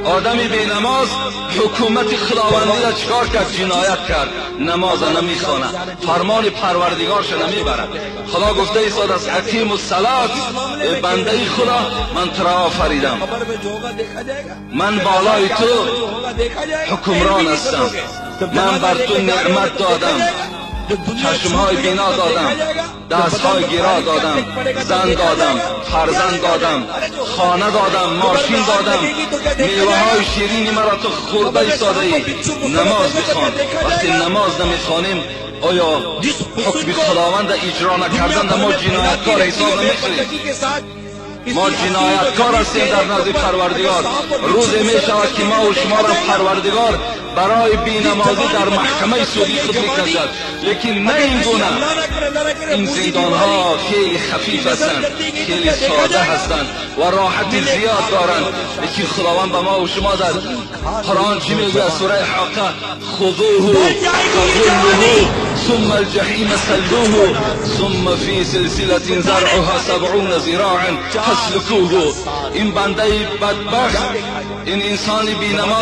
آدمی بی نماز حکومت خداوندی را چکار کرد؟ جنایت کرد. نماز نمیخواند، فرمان پروردگارش نمیبرد. خدا گفته ایستاد است اقیم الصلاه، بنده خدا من تو را آفریدم، من بالای تو حکمران هستم، من بر تو نعمت دادم، چشمهای بینا دادم، دستهای گیرا دادم، زن دادم، فرزند دادم، خانه دادم، ماشین دادم، میوه های شیرینی مرا تو خورده ایستاده ای. نماز بخوان. وقتی نماز نمیخوانیم آیا حکم خداوند اجرا نکردن ما جنایتکار حساب نمیکنیم؟ ما جنایتکار هستیم در نزد پروردگار. روز می شود که ما و شما را پروردگار برای بینمازی در محکمه سودی خود میکشد. لیکن نه این گونه. این زندان ها خیلی خفیف هستند، خیلی ساده هستند و راحت زیاد دارند. لیکن خداوند به ما و شما در قرآن چی میگوید؟ سوره حاقه: خذوه فغلوه ثم الجحیم صلوه ثم فی سلسلة زرعها 70 ذراعا فاسلكوه. این بنده بدبخت، این انسان بینماز